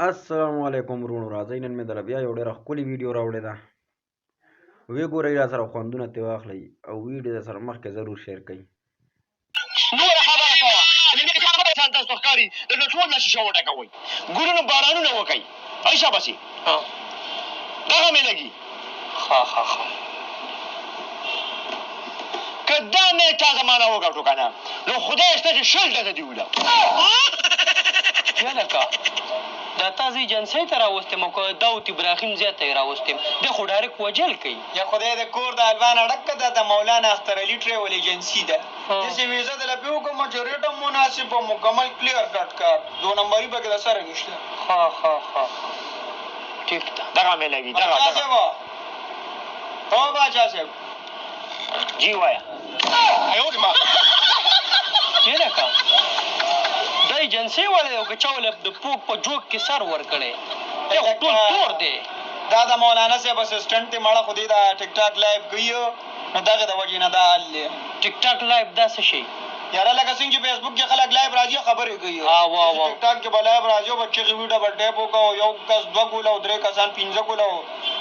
السلام علیکم وروڼو، راځئ نن مې درله بیا یو ډېره ښکلې ویډیو راوړې ده. ویې ګورئ، را سره خوندونه ترې واخلئ او ویډیو در سره مخکې ضرور شیر کړئ. نوره خبره کوه ځان تاسو ښکاري دلته ټول دا شیشه وټکوئ، ګلونو بارانونه وکئ. ای شاباسي، دغه مې لګي. ښه ښه ښه، که دا مې چا زمانه وګټو که نه نو خدای شته چې 20 ډزه دې وله. یلکه دا تا زه ایجنسۍ ته راوستم او که داود ابراهیم ځای ته یې راوستم؟ دی خو ډایرکټ وژل کوي. یا خدای د کور د الوانه ډکه ده، د مولانا اختر علي ټریول ایجنسي ده. داسې ویزه دله پې وکړم چې ریټ هم مناسب او مکمل کلیر کټ کار، دو نمبري پکې د سره نشته. ښه ښه ښه، ټیک ده. دغه مې لګي، دغه. باچا صاحب، هو باچا صاحب. جی وایه. یلکه دا ایجنسۍ والا دی او که چا وله د پوک په جوک کې سر ورکړی؟ دی خو ټول تور دی. دا د مولانا صاحب اسسټنټ دی مړه، خو دی دا ټیک ټاک لایو کوي نو دغه د وجې نه دا حال دی. ټیک ټاک لایو دا څه شی؟ یاره لکه څنګه چې فیسبوک کې خلک لایو راځي خبرې کوي، ټیک ټاک کې به لایو راځي او به چغې وي، ډبل ټیپ وکړه او یو کس 2 ګوله او 3 کسان 5 ګوله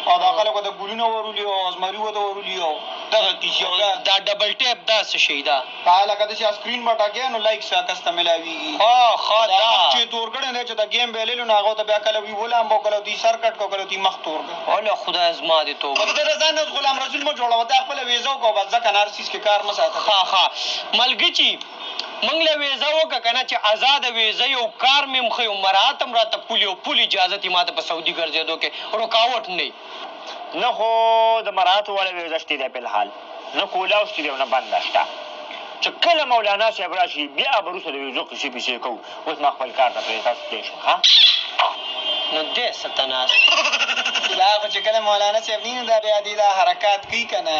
او دا خلک ورته ګلونه ورولي او زمري ورته ورولي او دغه کیسې. دا ډبل ټیپ دا څه شی ده؟ دا لکه داسې سکرین به ټکې نو لایک څه کس ته ملاویږي. ښه ښه، دا مخ چې تور کړی دی چې د ګیم بایللو نو هغه ته بیا کله وي ولامبه او کله دوی سر کټ کړو، کله دوی مخ تور کړ. هله خدای زما دې توبه. خو ته د ځان نه اوس غلام رسول مه جوړوه، تا خپله ویزه وکړه بس، ځکه نه هر څیز کې کار مه ساته. ښه ښه ملګچي، موږ له ویزه وکړه که نه چې ازاده ویزه یو کار مې هم ښه یو مراعات هم راته پولې او پولې اجازت یې ماته په سعودي ګرځېدو کې رکاوټ نه وي. نه خو د مراعاتو والا ویزه شته دی فلحال، نه کولاو شته دی او نه بنده شته. چې کله مولانا صاحب راشي بیا به وروسته د ویزو قصې پیسې کوو. اوس ما خپل کار ته پرېږده، تاسو تللی شئ. ښه نو دی څه ته ناست دی؟ دا خو چې کله مولانا صاحب نه دا بیا دی دا حرکات کوي که نه،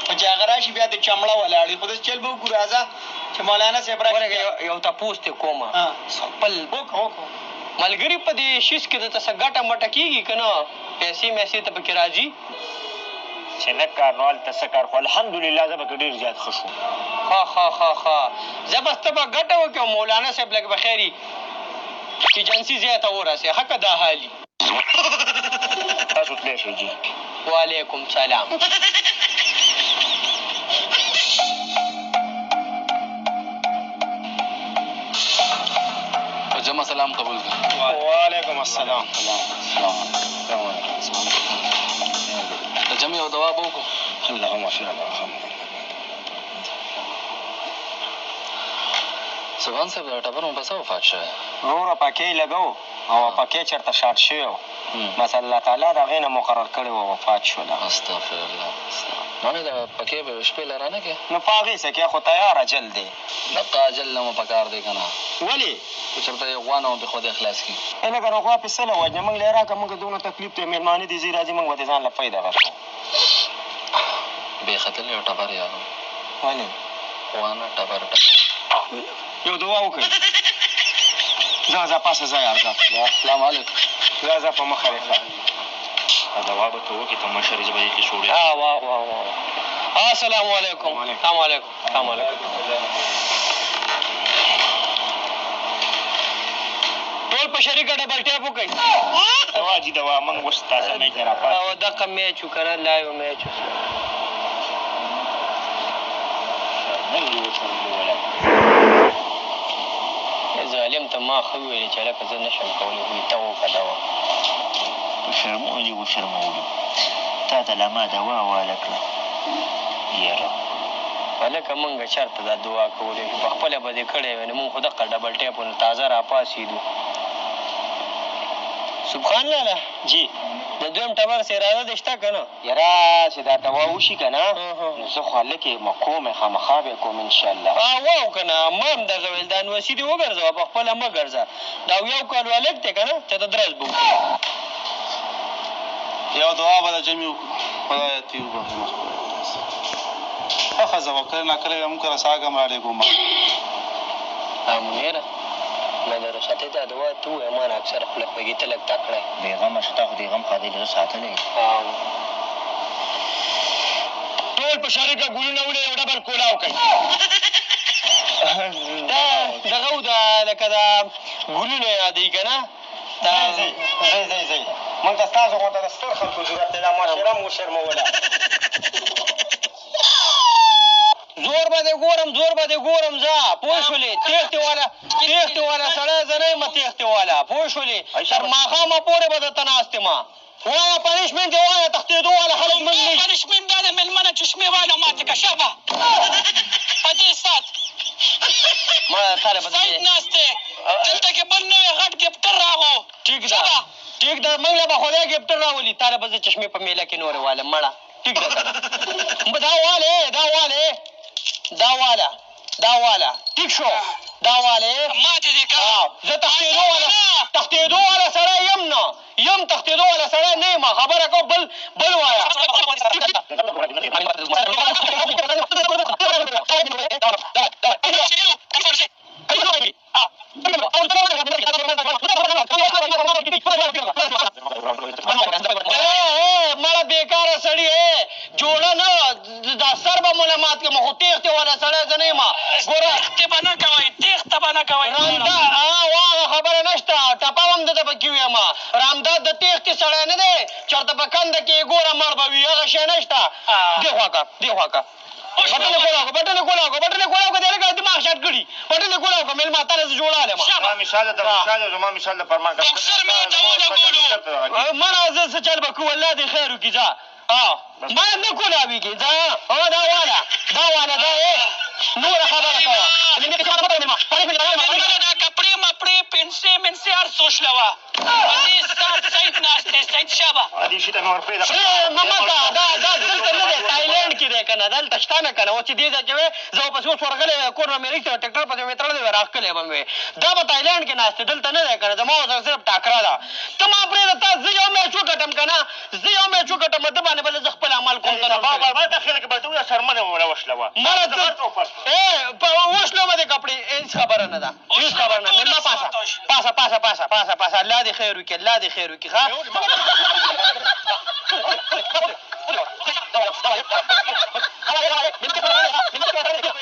خو چې هغه راشي بیا د چمړه ولاړ وي. خو داسې چل به وکړو، راځه چې مولانا صاحب راشي. ورګه یو تپوس دې کومه خپل وکړه وکړه. ملګري په دې شیز کې درته څه ګټه مټه کېږي که نه؟ پیسې میسې ته پکې راځي؟ چې نه کار نو هلته څه کار، خو الحمدلله زه پکې ډېر زیات ښه شوم. ښه ښه ښه ښه، زه بس ته به ګټه وکړې او مولانا صاحب لږ به خیر وي ایجنسي ځای ته ورسې. ښه که دا حال وي. تاسو تللی شئ جي. وعلیکم سلام. جمع سلام قبول کړه. وعلیکم السلام. د جمع یو دوا به وکړو. اللهم صل علی محمد. سبحان صاحب، دا ټبر مو په څه وفات شوی؟ وروره پکې لګو او پکې چېرته شارټ شوی و، بس الله تعالی د هغې نه مقرر کړی و، وفات شوله. استغفر الله. ما مې دا پکې به شپې له رانه کې؟ نو په هغې څه کې خو تیار اجل دی. دقه اجل نه مو پکار دی که نه؟ ولې؟ که چېرته یې غوا نه مو پرې خدای خلاص کړي. ای لکه نو غوا پې څه له وژنې، موږ له یې راکړه، موږ دومره تکلیف دی، مېلمانه دي ځي راځي، موږ به دې ځان له پۍ دغه کړو. بې ختلی یو ټبر یادوم. ولې؟ غوا نه ټبر ټبر. یو دعا وکړئ. ځه ځه پاسه ځه یار ځه. السلام علیکم. ځه ځه په مخه دې ښه. دا دوا به ته وکړې، ته مشر یې، زه به یې کې سوړ یم. ها واه واه واه. السلام علیکم. السلام علیکم. السلام علیکم. ټول په شریکه ډبل ټیپ وکړئ. دوا جي دوا، موږ اوس تازه میچ دی راپاڅېدو. او دقه میچ و که نه لایو میچ و. شرمنګ یې وشرموله. ظالم ته ما ښه وویلې چې هلکه زه نه شم کولی، خو ته وکړه دوا. په شرمونو دې وشرمولو، تا ته لا ما دوا واله کړه یاره. هلکه مونږ چېرته دا دعا کولی شو، په خپله به دې کړی وی، نو مونږ خو دقه ډبل ټیپو نه تازه راپاڅېدو. سبحان لالا جي، د دویم ټبر څه اراده دې شته که نه؟ یاره چې دا دوا وشي که نه نو زه خو هلک یم، کوم یې خامخا به یې کوم انشاءالله. واو که نه، ما هم دغه ویل، دا نوسي دې وګرځوه، په خپله مه ګرځه، دا یو کال هلک دی که نه چې ته درز به وکړي. یو دعا به د جمع وکړو. خدایه ته یې وبخښې موږ خپله ښه ښځه وه، کله ناکله بیا موږ کره ساګ هم رالېږو ما. منیره نو د رخصتۍ دا دعا ته ووایه، ما نه اکثره خوله خوږي، ته لږ تکړه یې. بې غمه شه، تا خو دې غم ښادۍ له زه ساتلی یم. ټول په شریکه ګلونه ولې یو ډبل کولاو کوي. دا دغه و دا لکه دا ګلونه یادوي که نه؟ دا ځئ ځئ ځئ ځئ، موږ ته ستاسو غونته د ستر خلکو ضرورت دی، دا معاشره مو وشرموله. زور به دې ګورم، زور به دې ګورم، ځه پوه شولې. تېښتې والا، تېښتې والا سړی زه نه یم، تېښتې والا، پوه شولې. تر ماښامه پورې به درته ناست یم. وایه پنشمنټ دې وایه، تښتېدو والا خلک موږ نه یو. پنشمنټ دا دی مېلمه نه چشمې واله ماتې که، شابه په دې ساعت سعید ناست دی دلته کې، بل نوی غټ ګفټر راغو. ټیک ده، ټیک ده، موږ له به خدای ګفټر راولي. تا له به زه چشمې په میله کې نورې والم. مړه ټیک ده که نه؟ دا واله، دا واله، دا واله، دا واله، ټیک شو، دا واله ماتې دې که. زه تښتېدو والا، تښتېدو والا سړی یم نه یم، تښتېدو والا سړی نه یم. خبره کوه، بل بل وایه. مړه بېکاره سړي، جوړه نه دا سر به مو له مات کړم، خو تېښتې والا سړی زه نه یم. ګوره تېښتې به نه کوئ، تېښته به نه کوئ. رامدا واغه خبره نشته، ټپه هم دته پکې ویم. رامداد د تېښتې سړی نه دی، چېرته په کنده کې یې ګوره مړ به وي، هغه شی نشته. دې خوا که، دې خوا که، بټنې کولاو که، بټنې کولاو که، بټنې کولاو که، دې هلکه دماغ شټ کړي. بټنې کولاو که مېلمه، تا له زه جوړالم. زما مثال د مثال، زما مثال د فرمان. بوکسر مې ورته ولګولو. مړه زه څه چل به کوو، الله دې خیر وکړي. ځه ما نه کولاویږي، ځه. دا واله، دا واله، دا نوره خبره کوه. مېلمنه دا کپړې مپړې پنسې منسې هر څه وشلوه په دې ساعت. سعید ناست دی، سعید، شابه. دې شي ته مې ورپرېږده. مه کا، دا دا دلته نه دی، تایلند کې دی که نه؟ دلته شته نه که نه؟ اوس چې دې ځای کې وی، زه به پسې اوس ورغلی وی، کور به مې راایستی وی، ټریکټر پسې مې تړلی وی، راښکلی به مې وی. دا به تایلند کې ناست دی، دلته نه دی که نه؟ زما ورسره صرف ټاکره ده. ته ما پرېږده، تا زه یو میچ وګټم که نه، زه یو میچ وګټم، ده باندې به زه خپل عمل کوم. ته مړه ته وشلوه دې کپړې، هېڅ خبره نه ده، هېڅ خبره نه. مېلمه پاسه، پاسه، پاسه، پاسه، پاسه، پاسه. الله دې خیر وکړي، الله دې خیر وکړي. ښه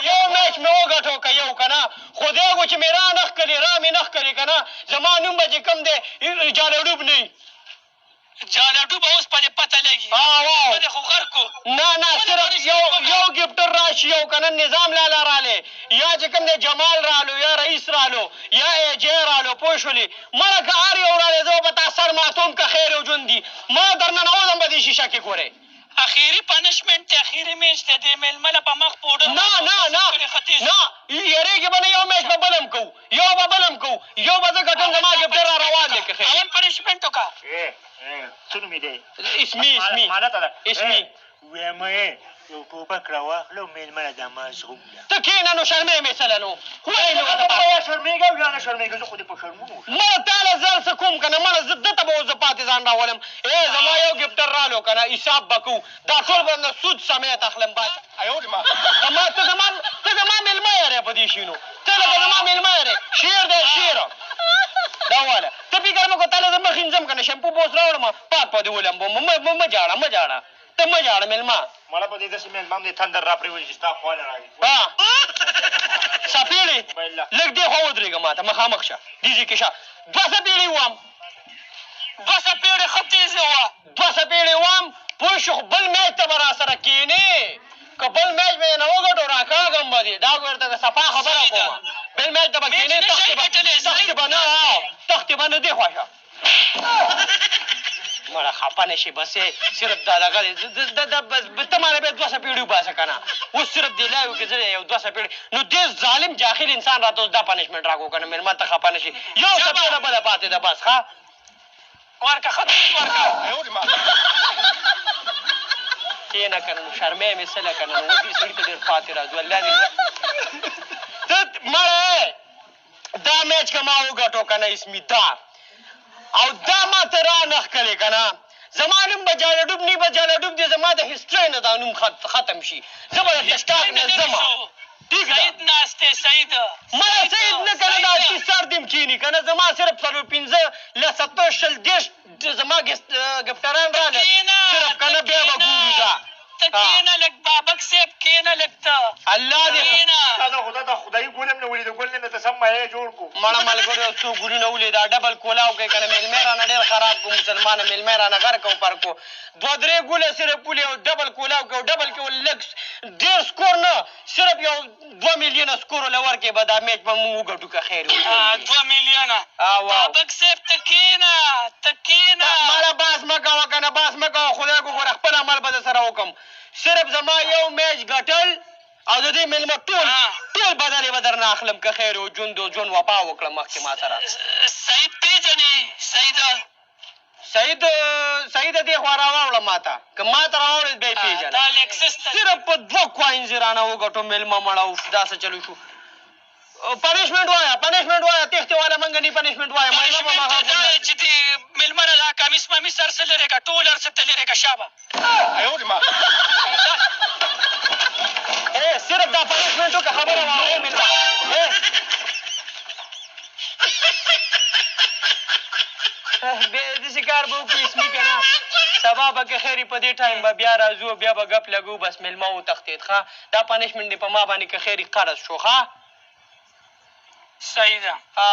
یو میچ مې وګټو که یو که نه، خدای ګو چې مې را نه ښکلې، را مې نه ښکلې که نه، زما نوم به چې کوم دی جاله ډوب نه وي. جاله ډوبه اوس په دې پته لګي، په خو غرق کو. نه نه، صرف یو یو ګفټر راشي یو که نه، نظام لالا رالی، یا چې کوم دی جمال رالو، یا رئیس رالو، یا ای جی رالو، پوه شولې؟ مړه که هر یو رالی، زه به په تا سر ماتوم که خیر او ژوند دي. ما درنه ننوځم به دې شیشه کې ګورې. اخیری پنشمنټ دی، اخیری میچ دی، دې مېلمه له په مخ پوډر. نه نه نه نه، یېرېږي به نه. یو میچ به بل هم کوو، یو به بل هم کوو، یو به زه ګټم، زما ګفټر را روان دی که خیر. اول پنشمنټ وکړه. څه نومېدی؟ اسمي، اسمي، اسمي. وایم یو ټوپک راواخله او مېلمه له دا مازغه وله. ته کښېنه نو، شرمې مې څه له نو وایې مې ورته. یا شرمېږه او یا نه شرمېږه، زه خو دې په شرمونو. مړه تا له زه څه کوم که نه؟ مړه زه ده ته به اوس زه پاتې ځان راولم. زما یو ګفټر رالو که نه، حساب به کوو، دا ټول به نه سود سمیت اخلم. بس زما ته زما ته زما مېلمه یې په دې شي نو ته لکه زما مېلمه یې. شعر دی شعر، دا واله. ته فکر مه کوه، تا له زه مخ اینځم که نه، شیمپو به اوس راوړم، پاک په دې ولمبوم. مه ژاړه، مه ژاړه، ته مه ژاړه مېلمه. مړه په دې داسې مېلمه هم دې تندر راپرېوځي چې ستا خوا له راځي. څپېړې لږ دې خوا ودرېږه، ما ته مخامخ شه، دې ځای کې شه. دوه څپېړې وام. دوه څپېړې ښه تېزې وه. دوه څپېړې وام، پوه شو؟ خو بل میچ ته به را سره کښېنې که بل میچ مې نه وګټو، راکاږم به دې. دا ورته د صفا خبره کومه، بل میچ ته به کښېنې، تختې به، تختې به نه، تختې به نه. دې خوا شه. مړه خفه نه شي، بس صرف دا دغه دی. ته ما نه بیا دوه څپېړې وباسه که نه، اوس صرف دې لایو کې زه یو دوه څپېړې. نو دې ظالم جاهل انسان راته اوس دا پنشمنټ راکړو که نه؟ مېلمه ته خفه نه شي، یو څپېړه بله پاتې ده بس. ښه ورکه، ښه ورکه. کښېنه که نه نو شرمې مې څه له که نه نو دې سړي ته ډېر پاتې راځو. الله دې ته مړه دا میچ که ما وګټو که نه اسمي، دا او دا ما ته را نه ښکلې که نه، زما نوم به جاله ډوب نه به جاله ډوب دی، زما د هسټرۍ نه دا نوم ختم شي، زه به د ټیک نه ځم. ټیک ده. سعید ناست دی، سعید. مړه سعید نه که نه، دا چې سر دې هم کښېني که نه، زما صرف څلور پنځه لس اته شل دېرش زما ګفټران راغله صرف که نه، بیا به ګورو. ځه ته ته کښېنه لږ بابک صاحب کښېنه لږ ته الله دې کښېنه. تا ته خدا ته خدایي ګل هم نه ولید، ګل نه ته سم مایع جوړ کو. مړه ملګرو یو څو ګلونه ولید، دا ډبل کولاو کوي که نه مېلمه یې رانه ډېر خراب کو، مسلمانه مېلمه یې رانه غرق او پر کو. دوه درې ګله صرف ولي او ډبل کولاو کوي او ډبل کې ول لږ ډېر سکور نه، صرف یو دوه میلیونه سکور له ورکړې به دا میچ به مونږ وګټو که خیر وي. دوه میلیونه. بابک صاحب ته کښېنه، ته کښېنه. مړه باس مه کوه که نه، باس مه کوه، خدای کو ګوره خپل عمل به در سره وکړم. صرف زما یو میچ ګټل او د دې مېلمه ټول ټول بدل یې به درنه اخلم که خیر و، ژوند و ژوند وفا وکړه مخکې ما سره. سعید پېژنې؟ سعید سعید سعید دې خوا راواوړه ما ته، که ما ته راواوړې بیا یې پېژنم. صرف په دوه کوینز یې رانه وګټو مېلمه مړه. اوف دا څه چلو شو؟ پنشمنټ وایا، پنشمنټ وایا، تېښتې والا منګه نی، پنشمنټ وایا. مېلمه به ما دا چې دې مېلمه نه دا کمیس ممیس هر څه لرې که، ټول هر څه ته لرې که، شابه. ای صرف دا پنشمنټ وکړه، خبره واورې مېلمه. بیا داسې کار به وکړو اسمي که نه، سبا به که خیر وي په دې ټایم به بیا راځو او بیا به ګپ لګوو. بس مېلمه وتښتېد. ښه دا پنشمنټ دې په ما باندې که خیر وي قرض شو. ښه صحیح ده. ها.